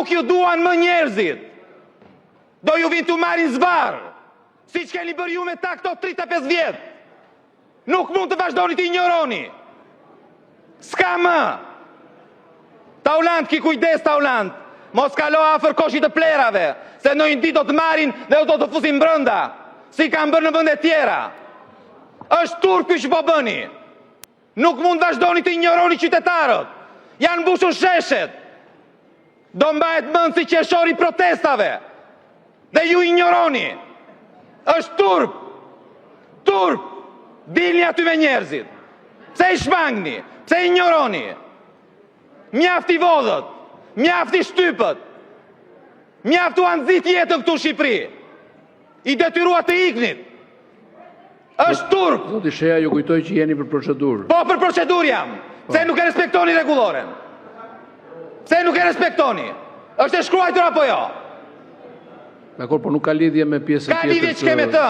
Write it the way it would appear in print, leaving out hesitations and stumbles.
Nuk ju duan më njerëzit. Do t'ju vijnë t'ju marrin zvarrë, siç keni bërë ju me ta këta 35 vjet. Nuk mund të vazhdoni t'i injoroni. S'ka më! Taulant, ki kujdes, Taulant, mos kalo afër koshit të plehrave, se ndonjë ditë do të të marrin dhe do të të fusin brenda, siç kanë bërë në vende të tjera. Është turp ky që po bëni! Nuk mund të vazhdoni të injoroni qytetarët. Janë mbushur sheshet. Do të mbahet mend si qershori i protestave. Dhe ju i injoroni. Është turp! Turp! Dilni aty me njerëzit! Pse i shmangni? Pse i injoroni? Mjaft i vodhët! Mjaft i shtypët! Mjaft ua nxitët jetën këtu në Shqipëri! I detyruat të iknin! Është turp! Zoti Shehaj, ju kujtoj që jeni për procedurë. Po, për procedurë jam. Pse nuk e respektoni Rregulloren? Pse nuk e respektoni? Është e shkruar apo jo? Dakord, por nuk ka lidhje me pjesën tjetër. Ka lidhje ç'ke me të.